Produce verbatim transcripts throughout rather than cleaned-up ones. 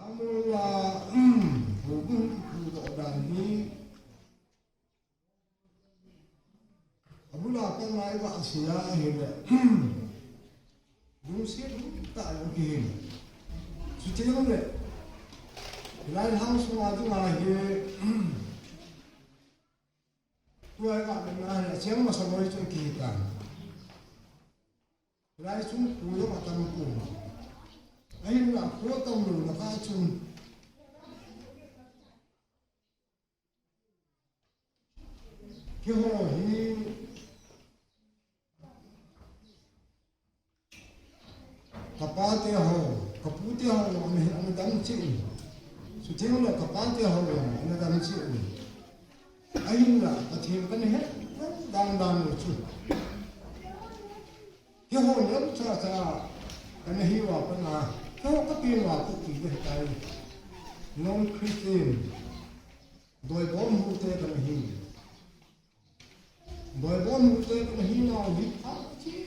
Amula, houbung kiphudoh dan hi, abula panga iga sei ahile, lungset umtah in kihin. Chuteng le, hilai lhang sunga dinga hi, tua iga vetna hi acheng masa loi chu kihitan. Hilai chun kho jong atam pon. Ahinla kho atam louna kah chun, keiho hi, kapate ho, kapute ho jong ana, ana dam cheh in. Chuteng le kapate ho jong ana dam cheh in. Ahinla Pathen kana het dan dan u chu, keiho neocha cha kana hiuva pat a, keiho kapen uva pat ti ding tai. Non-Christian, doibom hute kana hi. Doibom hute kana hinau hi pha cheh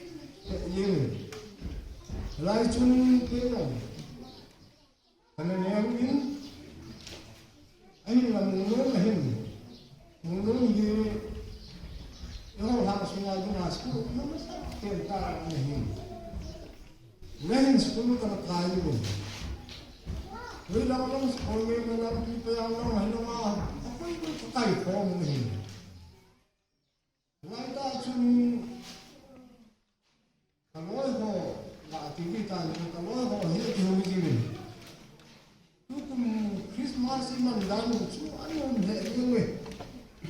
jeng. Hilai chun kei jong kana neo in, ahinla Mungnung ahin, Mungnung hi eiho lhang sunga dinga school umna masapen tah ana hin. Nahin school kana kai uvin. Hoilang lang school ngen lang, pi pa yang lang, hilanga, akoi koi kakai khom u ahin. Laitah chun kaloi ho, la ti ding tan, kaloi ho hi akihou jiuvin. Tukum Christmas iman dan u chu anom lheh jenge.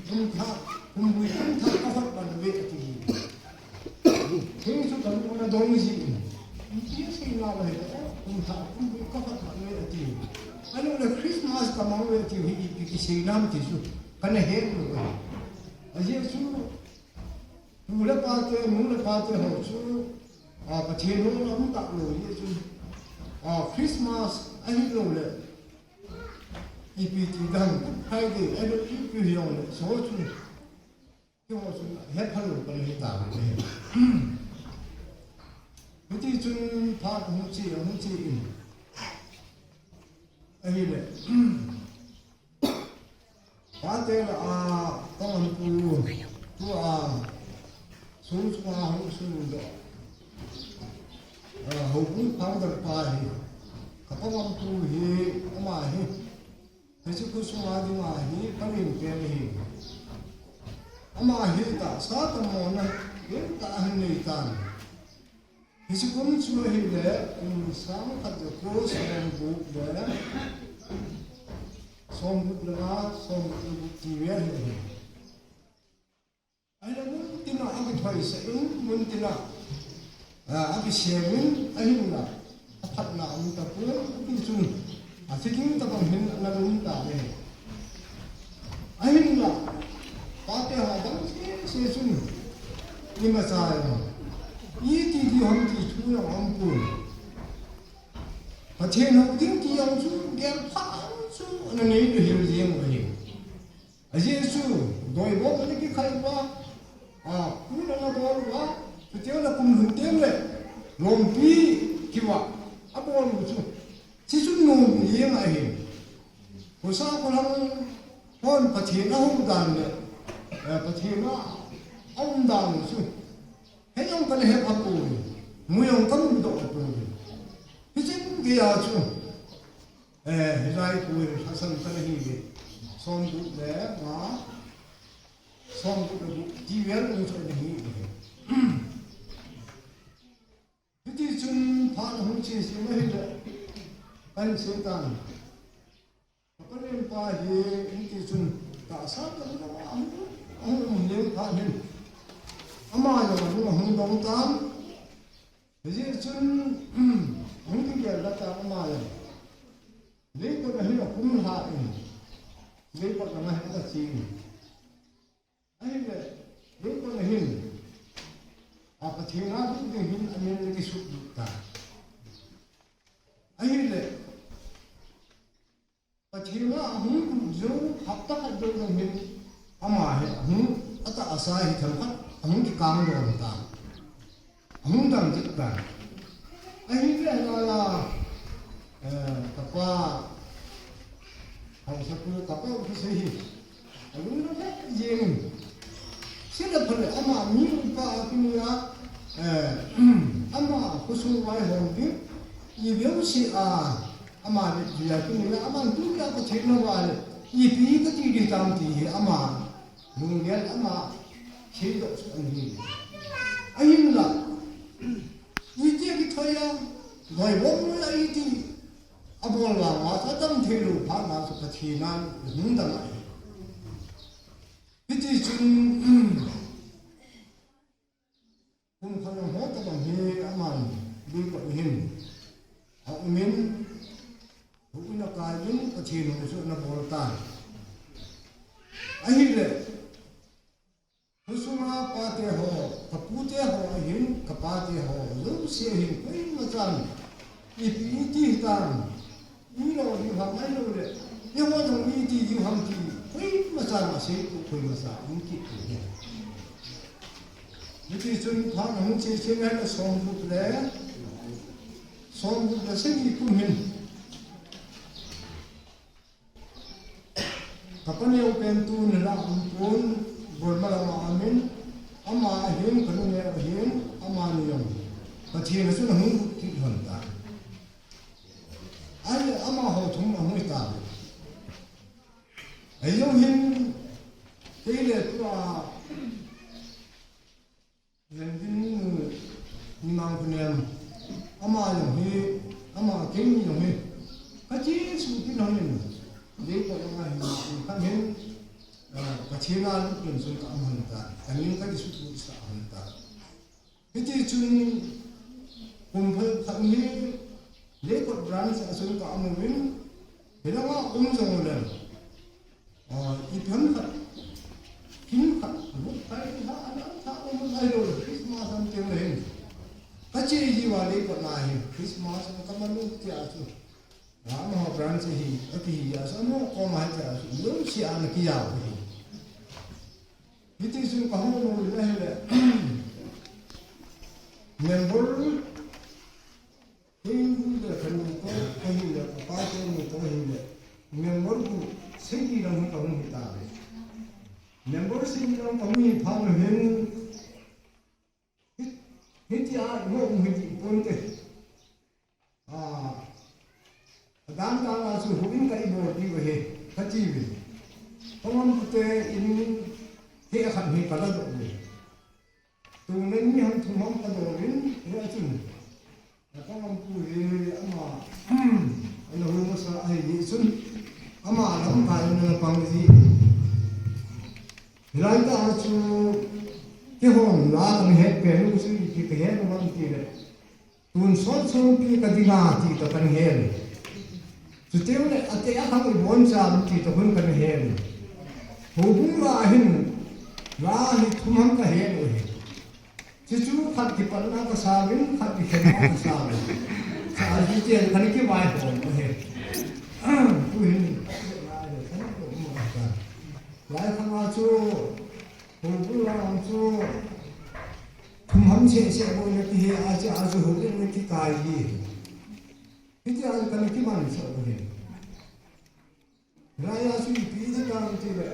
Kum thah, kum bui kum thah kahot man uve ati. Hichu kalung ana dong jin. Ipi asei nalai, kum thah kum bui kahot man uve ati. Ahinla Christmas kamang uve ati hi ipi kisei nam ti chu kana het lou. Ajeh chu, pu le pate, nu le pate ho chu, a, Pathen houin a um talou jeh chun, a, Christmas ahilouleh, ipi ti ding, Good Friday, ahilouleh ipi hijongleh, chuho chu, keiho chu hephalou kana hi tauve. Hitichun phat ahung che, ahung che in. Ahile, pate lah a, ka pangampu, tua, sung chunga hung sundoh, a, houbung founder pa hi, ka pangampu hi, ama hi, hiche khosunga dinga hi, ka len pen ahi. Ama hi tahsa tamona, len tah ahin nei tan. Hiche kum chu ahile, kum sang khat ja ko som gup le, som gup le nga, som gup le gup ti vel ahi. Ahile mun tina akithoisah in, mun tina, a, akisem in, ahinla, aphatna um tapon, hitichun, a, thikeng tabang hin ana um tauve. Ahinla, pate ho dang sese chun, imacha jong, iti ding ham ti thu jong aumpon. Pathen hou ding ti jong chu, gelpha chu ana nei lou hel jeng u ahi. Ajeh chu, doibom ana kikhai uva, a, kum ana bol uva, chuteng le kum lhun teng le, lompi kiva, abol u chu, hichu nom jeng ahi. Khosa kholhang hon Pathen ahou dan le, eh, Pathen a aum dan u chu, hei jong kana hepha pouve, mu jong kamudoh pouve. Hichun geiya chu, eh, hilai pu hi lhasam kana hiuve. Som gup le nga, som gup le gup ti vel um chu ana hiuve. Hitichun phat ahung che jeng ahile, kahin sei tan. Ka panenpa hi hitichun tahsa tamona ahung, ahung um leng phat hin, ama jong ahung, ahung dong tan. Hijeh chun, ahung kigel tan ama jong. Leikot a hin akum lhah in, leikot langa hin ache in. Ahile, leikot a hin, a, Pathen a ding ding hin amin ana kisuhlut tan. Ahile, Pathen a ahung lut jou, hapta khat jou jong hin, ama hi ahung, atahsa hi themkhat ahung kikang don tan. Ahung dam jep tan. Ahile, hilai a, eh, kapa, Ka pa ka sei hi. Alung na ka jeng. Sila phale ama mi upa a kini a, eh, ama khosung vaihom ding. I veu si a, ama le dia kini a, ama tu ka ka thei na va le. Ipi ka ti di tam ti hi ama. Lunggel ama sei doh chu ahi. Ahinla. Iti kithoi a, doi bom la iti. Abol vang a, adang thei lou phat na chu Pathen in hung dam ahi. Hiti chun, kum khat lang ho tabang hi aman, lui ko hin. A umin, hu una kai in, Pathen hung chu ana bol tan. Ahile, Khosung a pate ho, ka pute ho ahin, ka pate ho, jouse ahin, koima chan. Ipi iti hitam, ilo diu ham ahilou le, eiho jong iti diu ham ti, koima chan asei tu, koima chan um kit tu hi. Hiti chun phat ahung che che ngai ka som gup le, som gup le sagi kum hin. Ka pa neo pen tuni la um pon, Burma lama amin, ama ahin, ka nu neo ahin, amani jong Pathen a chun ahung gup kit lhon ta. Ahile amaho thum ahung hi ta. Ahi jong hin, kei le tua, Lendin nu, Nimang Khunem, ama jong hi, ama kei ni jong hi, ka che suh kit lhon in, dei ko jong ahi, ka min, ah, Pathen a lut lhon chun ka um lhon ta, ka min ka kisuh sah lhon ta. Hiti chun, kum pha, pha ni, Lekot branch a chun ka um uvin, hilanga um jong le, Ah, ipi ham khat, kin khat, lut kai ha, ana tha um ahilou, Christmas an teng le hin. Ka che ji va le ko na hin, Christmas an ka manu tia chu. Amaho branch hi, ati hi, a sa mo ko ma tia chu, lo si ana ki ya hi. Hiti chun ka hung lou le le. Member Kei le ka nu toh, ahile ka pa te nu toh ahile, member gu sagi lang hi ka hung hi ta ve. Member sagi lang ka hung hi phat hin, hi, hitia i mo hung hi ti pon te. Ah, dan dan a chu hu in ka i bol diu ahi, ka ti ve. Ka ngam pu te in hi a khat hi ka la doh ve. Tuni ni ham thum ham ka doh in, hi a chun. Ka ngam pu hi ama, ana hu masa ahi ni chun, ama lamkai in ana pang ji. Hilai tah a chu, keihon la kan het pen u chu ipi ka het u ham ti le. Tun sot sot pi ka dinga ti toh kan het. Chuteng le ate a khang i bon cha ti toh hun kan het. Houbung la hin, la hi thum ham ka het u hi. Chuchu khat kipatna ka sa uvin, khat kikhenna ka sa uvin. Sa a ji chen khat kivaihom u hi. Tu hin, lai khang a chu, houbung lang chu, thum ham seh seh boi na kihe a chu, a chu houbung na kikai hi. Hiti a chu kana kiman sah u hi. Lai a chu ipi ti tam ti le.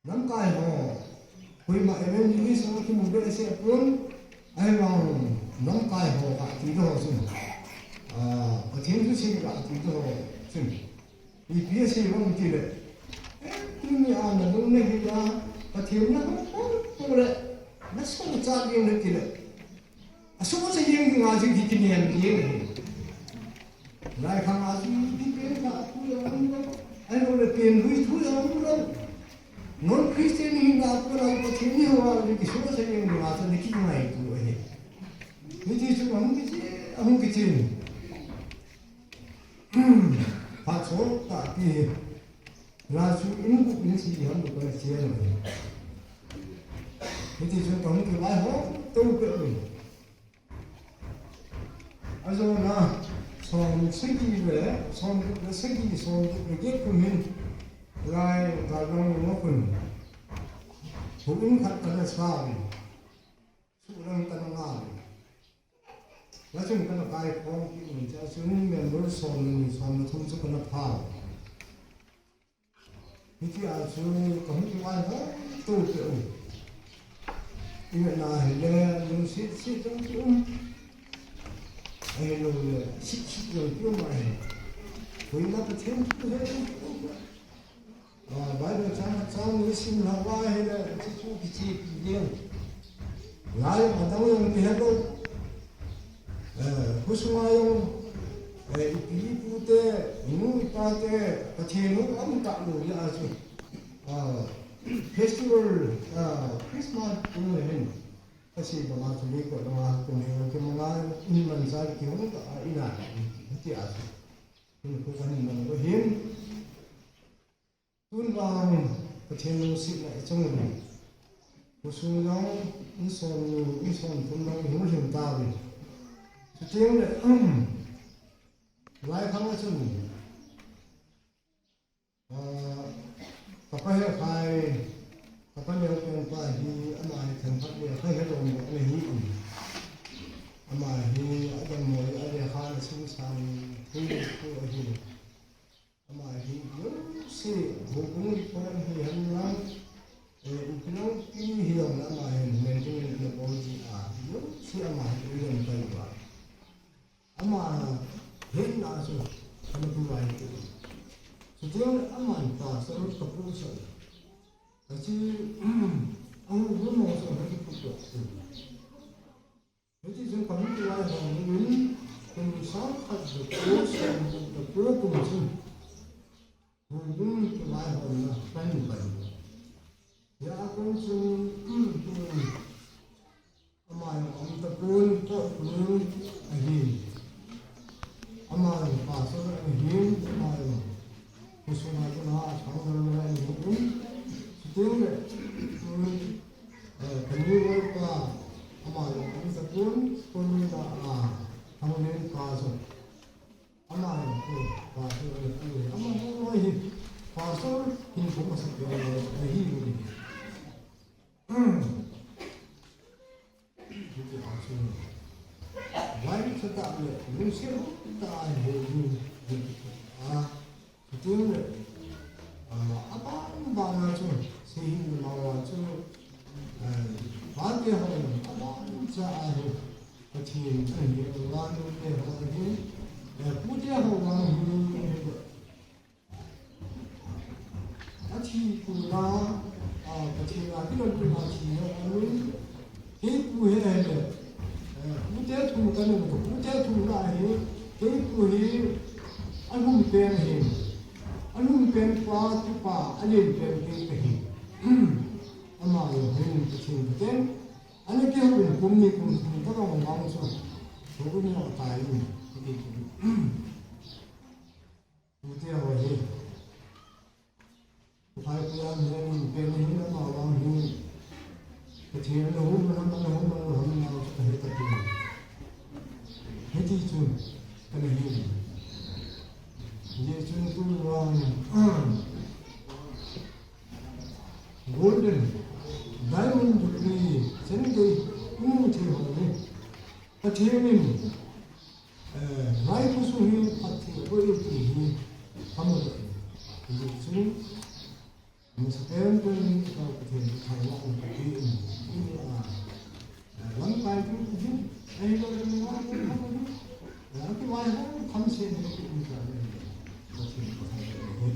Lamkai ho, koima evangelist ho kimu behseh pon, ahivang lamkai ho kati ho chun, ah, Pathen thusei kati ho chun, ipi asei vang ti le, eh, tuni a nalung nahi a, Pathen na hung hung le, na sung cha ding le ti le, Asuh sa jeng dinga chu kikinem jeng ahi. Lai khang a chu kipen kha thu jong um lou. Ahilou le pen lui thu jong um lou. Non Christian hina a kon a Pathen ni hoa le kisuh sa jeng dinga chu ni kingaito ahi. Hiti chu ahung kichen, ahung kichen. Phat chomkhat pi hi. Lai chu in gup in sagi ham kana chen ahi. Hiti chun kahung kivai hom to peh uvin. Ajona, som sagi le, som gup le sagi, som gup le get kum hin, lai ka long mo kun. Houin khat kana sa uvin. Sulang kana nga uvin. Hia chun kana kai khom kit uvin, chua chun member som le ni, som le thum chu kana phal. Hitia chu kahung kivai hong tou peh u. Ivetna hile lungset set jong kium. Ahiloule sipsip jong kium ahi. Koima Pathen thu he jong kium. Ah, Bible chang, chang ni sim lhah uva ahile, chuchu kichepi ding. Lai adang jong kihe lou. Eh, khosunga jong, eh, ipi ipute, inu ipate, Pathen hou aum talou jeh a chu. Ah, festival, ah, Christmas kum le hin. Kasei banga chu mi ko langa kum hi kimanga, iman cha kihung ta a ina, hiti a chu. Hin khu kahin mang lou hin. Tun vang Pathen lungsetna ichang uvin. Khosung jong insomni, insomthum jong ihung lhing tauvin. Chuteng le, um, lai khang a chun, ah, kapa Hekhai, kapa Neopen pa hi, ama hi themkhat le kha helou mo ana hi in. Ama hi adammo a lekha ana simsang thei lou pu ahi. Ama hi jouse, houbung report hi henlang, eh, ipi lang pi hi jong le ama hin maintenance ana bol ji a, jouse ama hi jong pai uva. Ama hetna chu ana pu vai. Chuteng le aman pastor kapu sa. Achi, a houbung mo sa ana kipu to. Hiti chun kami lai hon in, kum sang khat le ko, sang khat le ko kum chun, houbung kivai honna kahin pai. Hia kum chun, kum, ama jong aum tapon, toh kum ahi. Ama jong pastor ahin, ama jong Khosung a chun a, a thang lou lou a ni um. Chuteng le, um, eh, kani loipa, ama jong aum tapon, Kolmina a, Thanglen pa jong. Ama jong, eh, pastor a ni, ama jong loi hi, pastor hin kum a sak jong loi, ahi lou hi. Hitia chu, vai tha tah le, lungset tah a hi, hi, hi, a, hitia le, a, abang bang a chu, sei hih le mau a chu, a, pate ho, abang cha a hi, Pathen ahi, a, nute ho ahi, a, pute ho vang hi, hi, Athi tuna, a, Pathen a kilolpina thi jong aum in, kei pu hi ahile, eh, pute thu kahin, pute thu na hi, kei pu hi alhum pen ahi, alhum pen pa, tupa, alen pen kei kahi. Ama jong hin Pathen katen, ana kihou in kum ni kum thum tobang vang chu, thu ni atai in, kei pu. Pute ho hi. Kuphai pu jam hi amin pen hi ama vang hi. Pathen ana hou man ham, ana hou man lou ham, ama chu kahe tapoi. Hiti chun, kana hi. Hijeh chun tun vang, golden, diamond jubilee, changei, imu thei ho hi. Pathen in, Eh, lai khosung hi phatthei abol e ti hi kamu lou. Hijeh chun, amasapen pen in Pathen thangvahna kape in, in, ah, eh, lamkai ding kahin, ahilouleh nungah ding kahin, eh, akivai hon khamsel in kape in ka, eh, Pathen kathangvah in.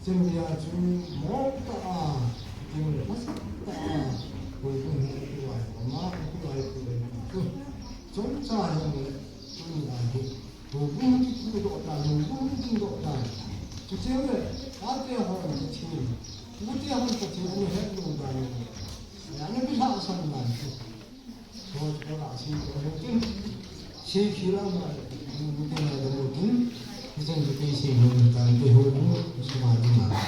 Chun hia chu mong tah a, chun le masa tah a, houbung hi akivaihom a, akivaihom le chu. Chomcha jong le, tuni a hi, houbung hi kipuidoh dan, houbung hi dingdoh dan. Chuche le, pate hon Pathen, pute hon Pathen ana hetlou dan. Ana kilhahsam dan chu. Hoi, hoi, a, sei, hoi, hoi, tin. Sei, sei, la, ma, mu, mu, tin, la, mu, tin. Hicheng chu kei sei, hoi, tan, kei, hoi, mu, suma, tin, la.